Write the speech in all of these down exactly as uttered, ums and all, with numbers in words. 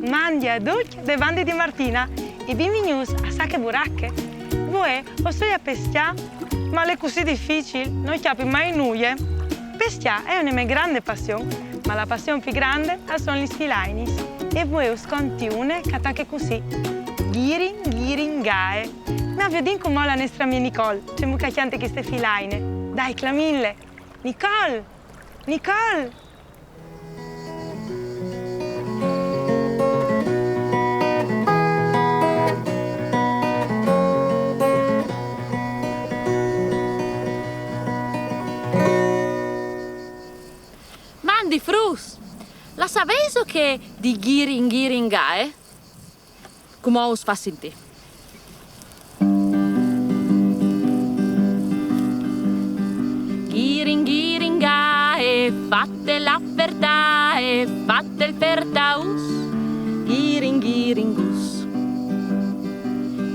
Mandi a ducj di bandi di Martina e binvignûts a Sache Burache. Vuê o soi a pescjâ, ma l'è cussì dificil, no cjapi mai nuie. Pescjâ è une mê grande passion, ma la passion pi grande a son lis filainis. E vuê us conti une ca tache cussì. Ghirin, ghirin, gae. Ma viodìn cumò la nestra mia Nicole, cemu ca cjante cheste filaine. Dai, clamìnle! Nicole! Nicole! Mandi fruts! La saveiso chê di ghirin ghirin gae? Cumò us fas sintì. Ghirin ghirin gae, fate la fertae, fate il fertaus. Ghirin ghirin gus.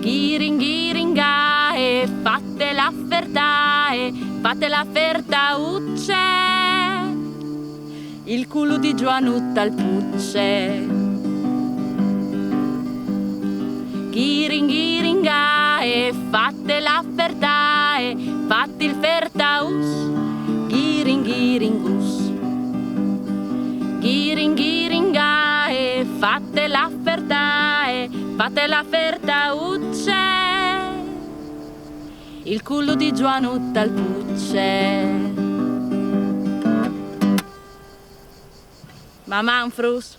Ghirin ghirin gae, fate la fertae, fate la fertauce. Il culu di Giuanut al puce. Ghirin ghirin gae, fate la fertae, fate il fertaus. Ghirin ghirin gus. Ghirin ghirin gae, fate la fertae, fate la fertauce. Il culu di Giuanut al puce. Maman, fruts!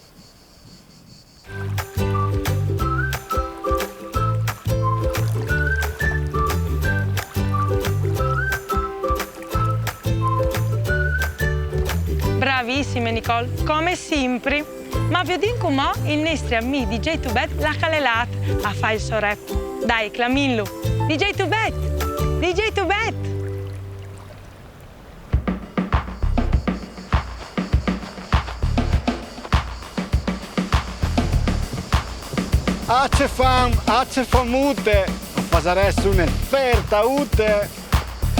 Bravissime, Nicole, come simpri. Ma viodìn cumò il nestri amì D J Tubet là ca l'è lât a fâ il so rap. Dai, clamìnlu. D J Tubet! D J Tubet! Ah, ce fam, ah, ce famute! A fazarès une fertaute!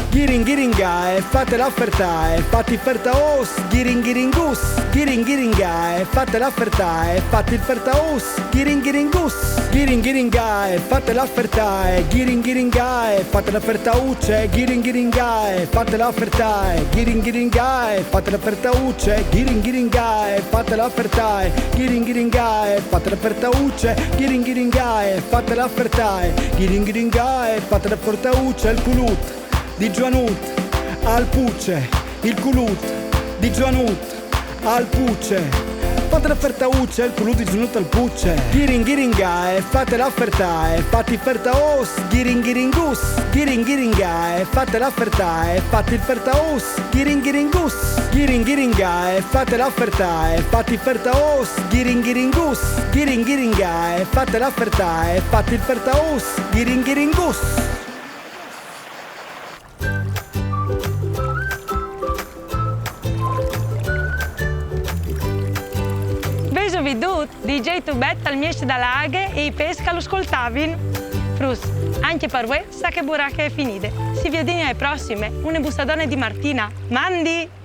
Ghirin ghirin gae, fate la fertae, fate il fertaos. Ghirin ghirin gus. Ghirin ghirin gae, fate la fertae, fate il fertaos. Ghirin ghirin gus. Ghirin ghirin gae, fate la fertae. Ghirin ghirin gae, fate la fertauce. Ghirin ghirin gae, fate la fertae. Ghirin ghirin gae, fate la fertauce. Ghirin ghirin gae, fate la fertae. Ghirin ghirin gae, fate la fertauce. Ghirin ghirin gae, fate la fertae. Ghirin ghirin gae, fate la fertauce. Il culut di Giuanut al puce, il culut di Giuanut al puce. Fate la fertauce, il culut di Giuanut al puce. Ghirin ghirin gae, fate la fertae, fate il fertaos. Ghirin ghirin gus. Ghirin ghirin gae, fate la fertae, fate il fertaos. Ghirin ghirin gus. Ghirin ghirin gae, fate la fertae, fate il fertaos. Ghirin ghirin gus. Ghirin ghirin gae, fate la fertae, fate il fertaos. Ghirin ghirin gus. Vêsu vidut? D J Tubet al mieshi da la aghe e i peschi ca lu scultavin. Fruts, ancje par vuê, Sache Burache e finide. Si viodìn a prossime, une busadone di Martina. Mandi!